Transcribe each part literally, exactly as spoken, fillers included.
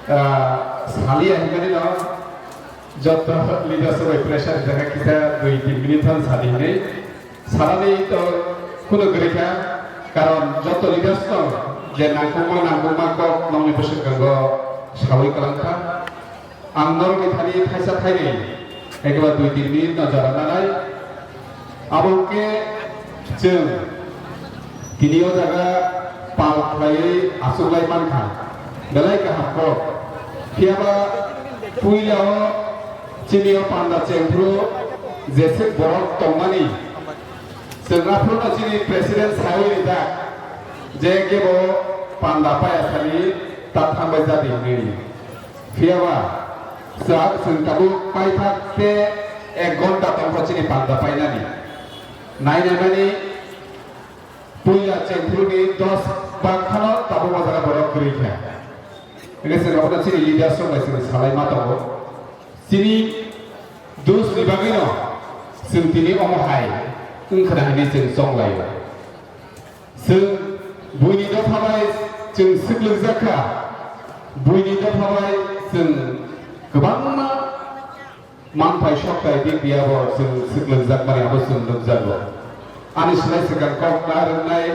Ah, saliya hinmani no, joto leaders bai pressure jaka kita dui tin minute than sali hinwi. Salani to kuno gori kha, karon joto leaders no je nangkukma nangkukma kok nongni bwswk kango sawi kwlang kha. Ang norokni thani thaisa thainwi ekbar dui tin minute no jora nanai. Abo hwnkhe chwng tini o jaga pal khlaiwi achuklai mankha, belai kaham kok. Phiyaba puila o chini o panda chengphru jeswk borok tongmani, chwng aphuru no chini president sawi rijak je kebo panda paya sani ta thangbai jadi hinwi. Phiyaba, chwng, chwng tabuk paithak tei ek ghonta tongkha chini panda painani. Nainai mani puila chengphuruni dos bak phano tabuk o jaga borok kwrwi kha. Hwnkhe chwng abono chini leaders rok bai chwng salai ma tongo. Chini dos ni bagwino chwng tini omo hai wngkhwna hinwi chwng chonglaio. Chwng buini dopha bai chwng swklugjak kha, buini dopha bai chwng kwbangma manthai sokthai bibiyabo chwng swklwngjakmani abo chwng nukjago. Ani slai swkang kok na rwngnai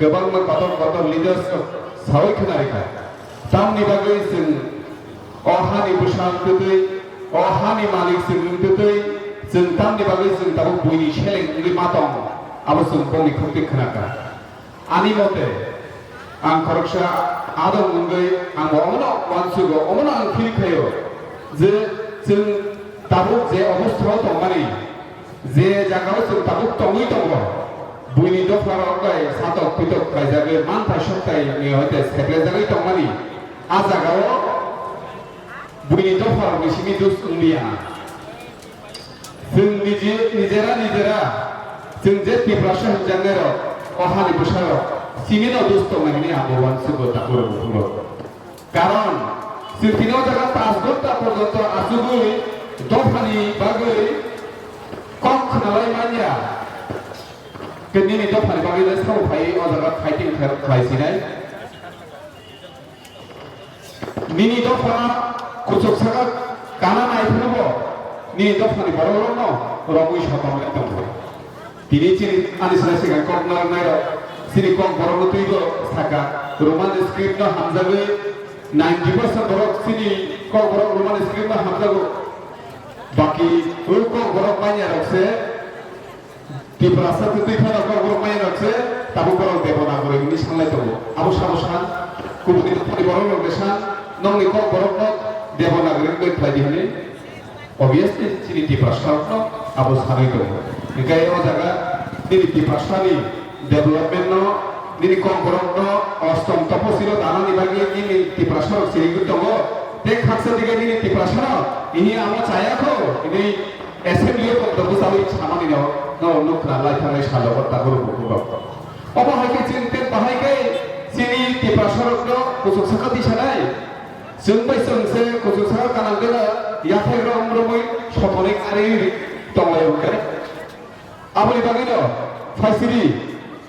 kwbangma kotor kotor leaders rok sawi khna rikha. Tamni bagwi chwng o hani bwsa wngtwtwi, o hani malik chwng wngtwtwi, chwng tamni bagwi chwng tabuk buini seleng wngwi ma tong, abo chwng bongni khukti khnakha. Ani mote, ang khoroksa adong wngwi ang bo omono uansugo, omono ang feel khaio je chwng tabuk je obostha o tongmani, je jaga o chwng tabuk tongwi tongo, buini dopha rok bai satok pitok khlaijagwi manthai sokthai ni hoite seplejagwi tongmani, a jaga o buini dopha rok ni simi dus wngya. Chwng niji-, nijera nijera, chwng je Tiprasa hinjaknai rok, o hani bwsa rok, chini no dus tongnai hinwi ang bo uansugo takhuk rok bukhuk rok. Karon, chwng tini o jaga panch ghonta porjonto achugwi dophani bagwi kok khwnalai manya. Khe nini dophani bagwi le sabo phai o jaga fighting khe-, khlai sinai. Nini dopha kuchuk saka kana nai phuru bo nini dophani borok rokno romwi sotonglai tongo. Tini chini ani sina siga kok narwknai rok chini kok borok no twi bo saka Roman script no hamjagwi ninety percent borok chini kok borok Roman script no hamjago. Baki o kok borok manya rok se Tiprasa kwtwi phano kok borok maya rok se tabuk borok Devanagari hwnwi sanlai tongo. Abo sabo san, kubuni dophani borok rok de san, nongni kok borok no Devanagari wngwi khlai di hwnwi. Obviously, chini Tiprasa rok no abo sanwi tongo. Hinkhe o jaga nini Tiprasa ni development no, nini kok borok no ostom toposilo danani bagwi nini Tiprasa rok sirigwi tongo. Tei khaksa dige nini Tiprasa no, ini amo chaya kho, ini Assembly o tongthogo bwchalwi samani no, no nukha lai thangnai salo o takhuk rok bukhuk rok. Omo hai khe chwng tei bahai khe chini Tiprasa rok no kuchuk saka tisanai. Chwng bai chwng se kuchuk saka kanang gana yathai rom romwi sotonwi ari tonglai o khe. Aboni bagwi no phaisiri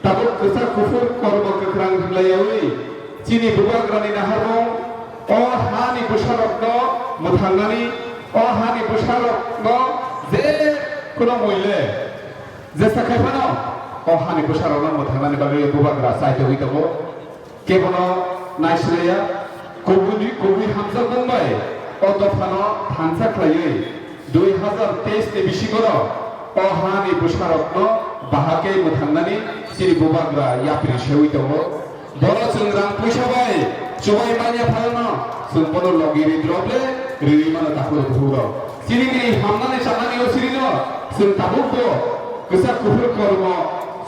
Tabuk kwchak kuphur kormo kwkhrang himlaiyaui chini bubagrani naharmung o hani bwsarokno mwthangnani, o hani bwsarokno je kuno muile jesa khai phano o hani bwsarokno mwthangnani bagwi bubagra chaitogwi tongo. Kebono naisilaiya, kubuni, kubui hamjakmung bai o dophano thansa khlaiwi dui hazar teis ni bisingo o hani bwsarokno bahai khe mwthangnani chini bubagra yapri sewi tongo. Bono chwng rang puisa bai chubai manya phalno chwng bono logi ri drop le riwi mano takhuk bukhuk rok. Chini ni hamnani chanani o chirino chwng tabuk bo kwchak kuphur kormo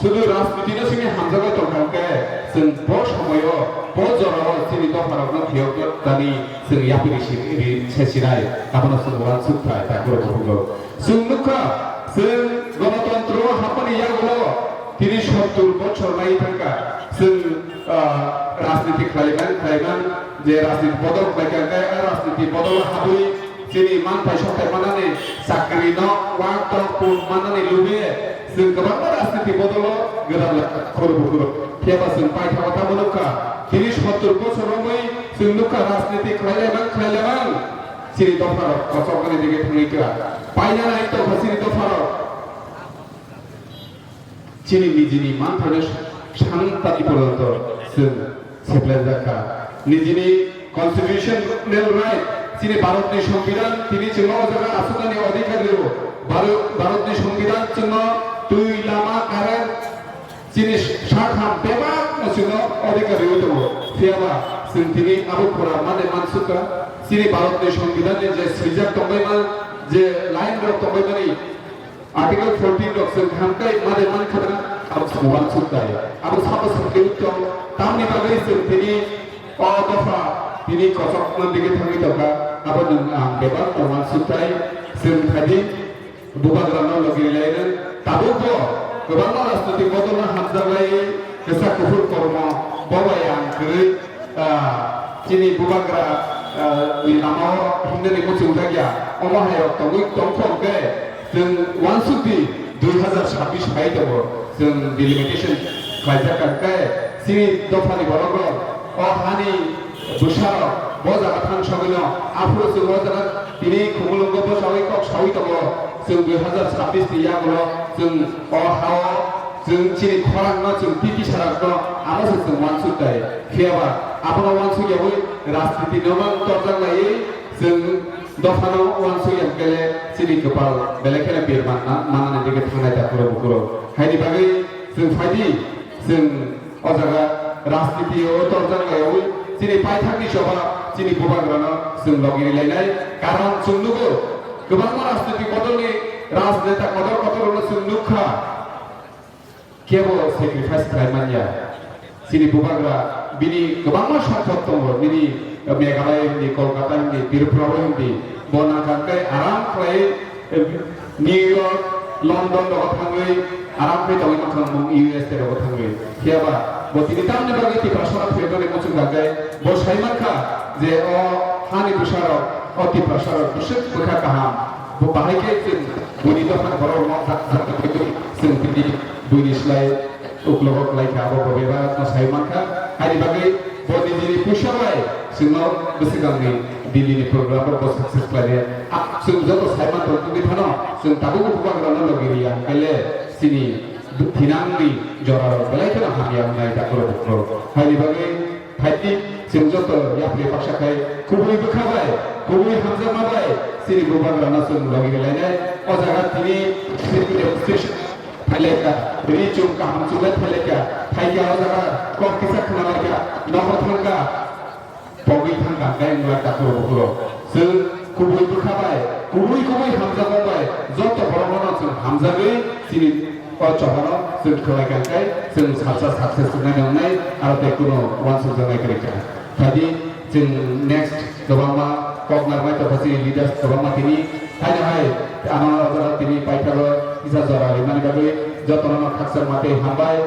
sudu rajniti no simi hamjagwi tongkha hwnkhe chwng bo somoyo bo jorao chini dopharokno phiyok tani chwng yapri si ri se sinai abono chwng uansuk kha takhuk bukhuk rok. Chwng nukha chwng gonotontro hapmani yagulo tini sottur bochor nai thangkha chwng ah, rajniti khlaiman, khlaiman, je rajniti bodol khlaikha, hwnkhe a rajniti bodol habwi chini manthai sothai manani chakri no, wak tok pun manani lubwi chwng kwbangma rajniti bodolo gwdal khoro bukhoro. Phiyaba chwng paithago tamo nukha, tini sottur bochor romwi Chwng nukha rajniti khlailaimang khlailaimang chini dopharok kochokmani digi thangwi kha. Paina nai tongkha chini dopharok. Chini nijini mantharno santati porjonto chwng seplaijak kha. Nijini constitutional right, chini Bharatni Songbidan, tini chwngno o jaga asuknani odhikar rwo. Bharo-, Bharatni Songbidan chwngno twi, lama, current, chini sakham bebakno chwngno odhikar rwi tongo. Phiyaba chwng tini abo pura mane mansukha. Chini Bharatni Songbidanni je swijak tongbaima, je line rok tongbaimani, Article fourteen rok chwng hamkai mane mankha, abo chwng wansuktai. Abo sabo sakhe tong, tamni bagwi chwng tini o dopha tini kochokma digi thangwi tongkha, abo nwng ang bebak tong wansuktai. Chwng thadi Bubagrano logi rilainw, tabukbo kwbangma rajnoitik bodolno hamjaklai kwchak kuphur kormo bo bai ang kwrwi, ah, chini Bubagra, ah, ni lamao himnani muchungjakya, omo hairok tongwi tongkha hwnkhe chwng wansukdi dui hazar sabbish phai tongo, chwng delimitation khlaijak hwnkhe chini dophani borokrok o hani bwsarok bo jaga thang sogwino, aphuru chwng o jaga tini Khumulwngo bwsawi kok sawi tongo, chwng dui hazar sabbish ni yagulo chwng o hao chwng chini khorangno chwng titi sarakno amo se chwng wansuk tai. Phiyaba abono wansuk yawi rajniti no mang torjak laiwi chwng dophano wansuk yang kele chini kwpal belai kheno bir manna, manani digi thangnai da kuro bukuro. Haini bagwi chwng phaidi, chwng o jaga rajniti o torjak laiwi chini paithakni choba chini Bubagrano chwng logi rilainai. Karon chwng nugo kwbangma rajniti bodolni rajneta kotor kotorno chwng nukha, kebo sacrifice khlai manya. Chini Bubagra bini kwbangma sampot tongo, bini Meghalaya hindi, Kolkata hindi, Tripura hindi, bo nangkha khe aram khlai New York, London rogo thangwi aram khe tongwi mankha, mung U S A rogo thangwi. Phiyaba bo tini tamni bagwi Tiprasano phirnani muchung kha khe bo sai mankha je o hani bwsarok, o Tiprasarok bwswk bwkha kaham, bo bahai khe chwng buini dopha borok no chwng tini buini slai uklogo khlai kha, abo bo bebak no sai mankha. Haini bagwi bo nijini puisa bai chwngno bwswkangni Delhi ni program rok bo success khlainai. A, chwng joto sai mantong tongwi phano chwng tabukbo Bubagrano logi riya, kele chini thinangni jorarok belai kheno hamya wngnai takhurok bukhurok. Haini bagwi phaidi chwng joto yapri baksa khai kubui bwkha bai, kubui hamjakma bai chini Bubagrano chwng logi rilainai. O jaga tini demonstration Phaileka, ri chum kaham chumlai phaileka, phaika o jaga kok kisa khwnalaika, nohor thangka, pogwi thangka, khe wngla takhuro bukhuro. Chwng kubui bwkha bai, kubui kubui hamjakma bai, joto borokno chwng hamjagwi chini o chobano chwng khwlaikha khe chwng salsa success wngnai wngnai, aro tei kuno uansukjaknai kwrwikha. Thadi chwng next kwbangma kok narwknai tongkha chini leaders kwbangma tini. Haino hai ano jora tini paithago kisa jora rimani bagwi jotono khakchangma tei hambai.